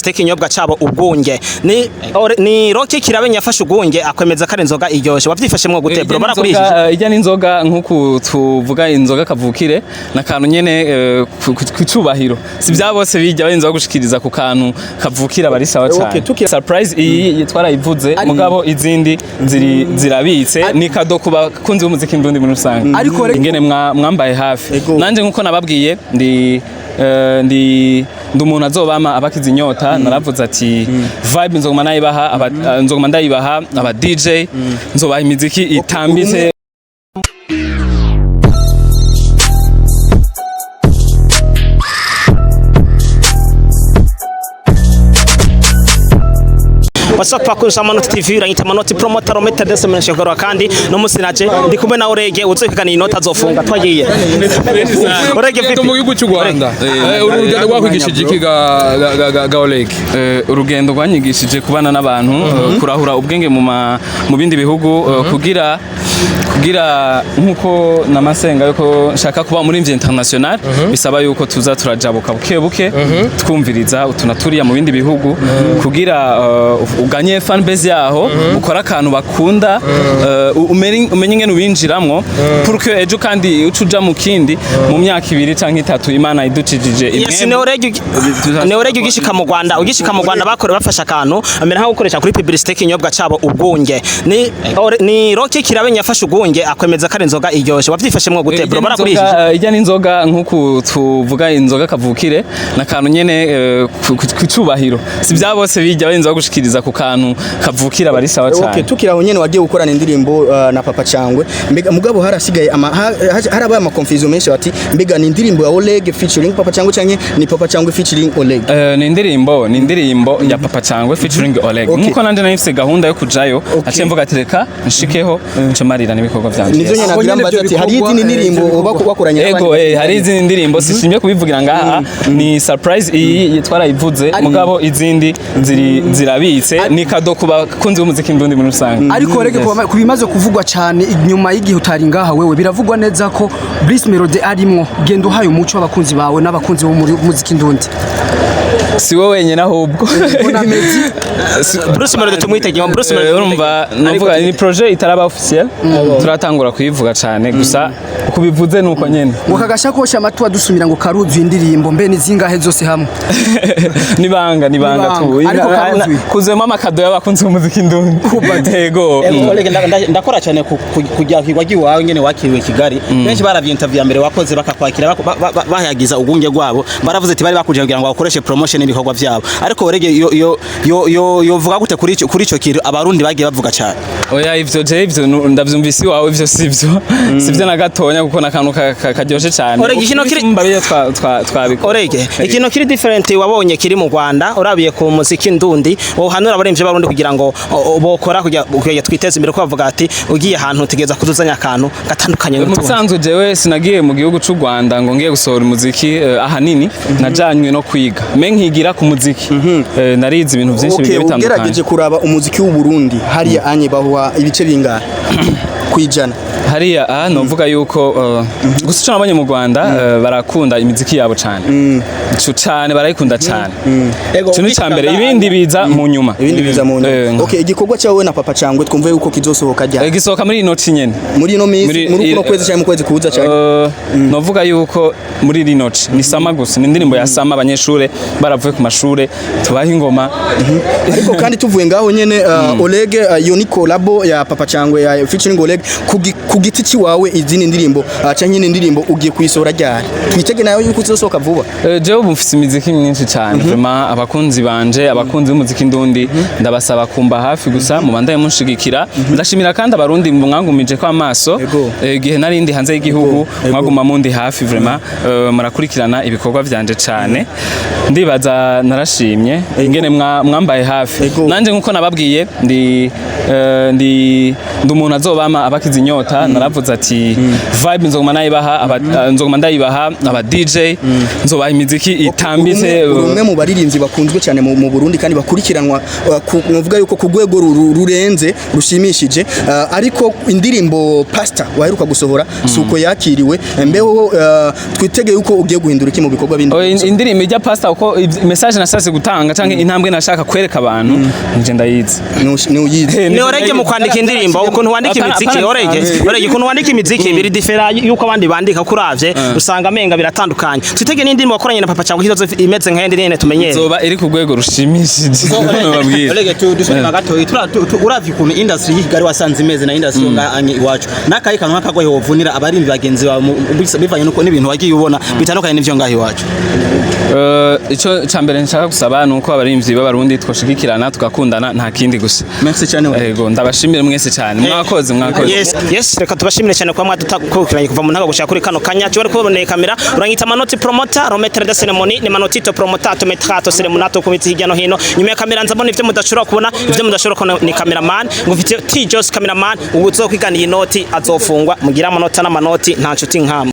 Publicité y'ikinyobwa cabo Ubwunge. Ni Rocky Kirabenya yafashe Ubwunge akwemeza ko ari inzoga iryoshe. Wavyifashemwo gute, bro? Barakurishije? Ijya n'inzoga nk'uku tuvuga inzoga kavukire, n'akantu nyene ku cubahiro, si bya bose bijya barinza gushikiriza ku kantu kavukira, bari sawa cyane. Surprise iyi twarayivuze, mugabo izindi ziri zirabitse, ni cadeau ku bakunzi b'umuziki ndundi muri rusange. Ariko ingene mwambaye hafi. Nanje nkuko nababwiye, ndi umuntu azobama abakiza inyota. Naravuze ati vibe nzoguma nayibaha, nzoguma ndayibaha aba DJ, nzobaha imiziki itambitse. What's up, bakunzi Amanoti TV? Uranyita Manoti Promoter Rometer dese menshekoro. Kandi no musi naje ndi kumwe na Orege uzokwigana inota azofunga. Twagiye, Orege, vipi? Mu gihugu cy'u Rwanda, uru rugendo rwakwigishije iki ga Oleg? Urugendo rwanyigishije kubana n'abantu, kurahura ubwenge mu bindi bihugu, kugira nkuko namasenga yuko nshaka kuba muri international, bisaba yuko tuza turajabuka buke buke, twumviriza utuna turiya mu bindi bihugu, kugira uganye fan base yaho, ukora akantu bakunda, umenye ingene ubinjiramwo, pour que ejo kandi uca uja mu kindi mu myaka 2 canke 3, Imana iducijije. Yes, ni Orege. Ni Orege ugishika mu Rwanda bakore bafashe akantu amera nko gukoresha kuri publicité y'ikinyobwa cabo Ubwunge. Ni Rocky Kirabenya yafashe Ubwunge akwemeza ko ari inzoga iryoshe. Wavyifashemwo gute, bro? Barakurishije? Ijya n'inzoga nk'uku tuvuga inzoga kavukire, n'akantu nyene ku cubahiro, si bya bose bijya barinza gushikiriza ku kantu kavukira, bari sawa cyane. Tukiri aho nyene, wagiye gukorana indirimbo na Papa Cyangwe. Mbega mugabo harasigaye harabaye ama confusion menshi, bati mbega ni indirimbo ya Oleg featuring Papa Cyangwe canke ni Papa Cyangwe featuring Oleg? Ni indirimbo ya Papa Cyangwe featuring Oleg. Nkuko nanje nari mfise gahunda yo kujayo, aciye mvuga ati reka nshikeho nce marira n'ibikorwa vyanje. Nivyo nyene Aho nagira nyene mbaza ivyo ati hari bikorwa, izindi ndirimbo ivyo uba bikorwa. wakoranye Ego, n'abandi? hari izindi ndirimbo sishimye kubivugira ngaha, ni surprise. Iyi twarayivuze, mugabo izindi ziri zirabitse, ni cadeau ku bakunzi b'umuziki ndundi muri rusange. Ariko rege ku bimaze kuvugwa cyane inyuma y'igihe utari ngaha wewe, biravugwa neza ko Bruce Melody arimwo. Genda uhaye umuco w'abakunzi bawe n'abakunzi bo muri muziki ndundi. Si wowe wenyine ahubwo. Mbona Meddy. Bruce Melody tumwitege, Bruce Melody. Urumva navuga ni projet itaraba officiel, turatangura kuyivuga cyane gusa, uko bivuze nuko nyene. Ngo kagashakoshi amatu adusumira ngo karuzuye indirimbo, mbe ni zingahe zose hamwe? Nibanga, nibanga tu. Nibanga. Ariko karuzuye. Kuzuyemo ama cadeau y'abakunzi b'umuziki ndundi, yego. Oleg, ndakora cyane kujya kigwa giwawe ngene wakiriwe Kigali. Benshi baravye interview ya mbere wakoze, bakakwakira bahayagiza ugunge rwabo. Baravuze ati bari bakuje kugira ngo bakoreshe promotion y'ibikorwa vyabo. Ariko Oleg yo yo yo yovuga gute kuri ico kintu abarundi bagiye bavuga cyane? Oya, ivyo je ivyo ndavyumvise iwawe, ivyo sivyo na gatonya, kuko nakantu karyoshe cyane. Orege, ikintu kiri- Mbabiye twabikora. Orege, ikintu kiri different wabonye kiri mu Rwanda urabiye ku muziki ndundi, wohanura abaremvye barundi kugira ngo bokora kugira twiteze imbere, ko bavuga ati ugiye ahantu utegereza kuduzanya akantu gatandukanye Mu n'utundi. bisanzwe jewe sinagiye mu gihugu c'u Rwanda ngo ngiye gusohora umuziki, ahanini najanywe no kwiga, me nkigira ku muziki. Narize ibintu vyinshi bigiye bitandukanye. Ugerageje kuraba umuziki w'u Burundi hariya anye, bahuha ibice bingahe kwijana? Hariya aha novuga yuko gusa ico nabonye mu Rwanda, barakunda imiziki yabo cane, ico cane barayikunda cane. Ico ni ica mbere, ibindi biza mu nyuma. Ibindi biza mu nyuma. Okay, igikorwa cyawe na Papa Cyangwe twumve yuko kizosohoka ryari? Gisohoka muri ino ci nyene. Muri ino minsi? Muri kuno kwezi cyangwa mu kwezi kuza cyane? Novuga yuko muri rino ci ni summer gusa, ni indirimbo ya summer, abanyeshure baravuye ku mashure tubaha ingoma. Ariko kandi tuvuye ngaho nyene, Oleg, iyo ni collabo ya Papa Cyangwe ya featuring Oleg. Ku giti ciwawe, izindi ndirimbo canke nyine indirimbo ugiye kuyisohora ryari? Twitege nayo yuko izosohoka vuba? Jewe ubu mfise imiziki myinshi cyane vraiment. Abakunzi banje, abakunzi b'umuziki ndundi, ndabasaba kumba hafi gusa, mubandaye munshigikira. Ndashimira kandi abarundi mwangumije ko amaso igihe nari ndi hanze y'igihugu, mwaguma mundi hafi vraiment, murakurikirana ibikorwa vyanje cyane. Ndibaza narashimye ingene mwambaye hafi. Nanje nkuko nababwiye, ndi umuntu azobama abakiza inyota. gusa. Naravuze ati vibe nzoguma nayibaha, nzoguma ndayibaha aba DJ, nzobaha imiziki itambitse. Uri umwe mu baririmbyi bakunzwe cyane mu Burundi kandi bakurikiranwa, nuvuga yuko ku rwego rurenze rushimishije, ariko indirimbo Pastor waheruka gusohora si uko yakiriwe. Mbeho twitege yuko ugiye guhindura iki mu bikorwa bindi? Oya, indirimbo ijya Pastor, uko message nashatse gutanga canke intambwe nashaka kwereka abantu, nje ndayizi. Ni uyizi. Ni Orege mu kwandika indirimbo, ukuntu wandika imiziki. Orege, ukuntu wandika imiziki biri différent yuko abandi bandika. Kuravye usanga amenga biratandukanye. Twitege n'indirimbo wakoranye na Papa cyangwa ikibazo imeze nk'ayindi nyene tumenyere? Izoba iri ku rwego rushimishije, nobabwira. Orege, dusubire gatoyi. Uravye ukuntu industry y'i Kigali wasanze imeze na industry yo ngaha iwacu, n'akayi kantu nk'akagohe wovunira abarimbi bagenzi bawe bivanye nuko n'ibintu wagiye ubona bitandukanye n'ivyo ngaha iwacu? Ico ca mbere nshaka gusaba ni uko abarimvyi b'Abarundi twoshigikirana, tugakundana, nta kindi gusa. Merci cyane, Orege. Yego, ndabashimire mwese cyane, mwakoze, mwakoze. Yes, reka tubashimire cyane kuba mwadukurikiranye kuva mu ntago gushaka kuri kano kanya. Cyo kuboneye kamera uranyita Manoti Promoter, Rometre de Cérémonie, ni Manotito Promotato Metrato Ceremonato ku mitsi hirya no hino. Nyuma ya kamera nzabona ivyo mudashobora kubona, ivyo mudashobora kubona ni cameraman. Ngo mfite T Jos cameraman, ubu uzokwigana iyi noti azofungwa. Mugira amanota n'amanoti, nta nshuti nkama.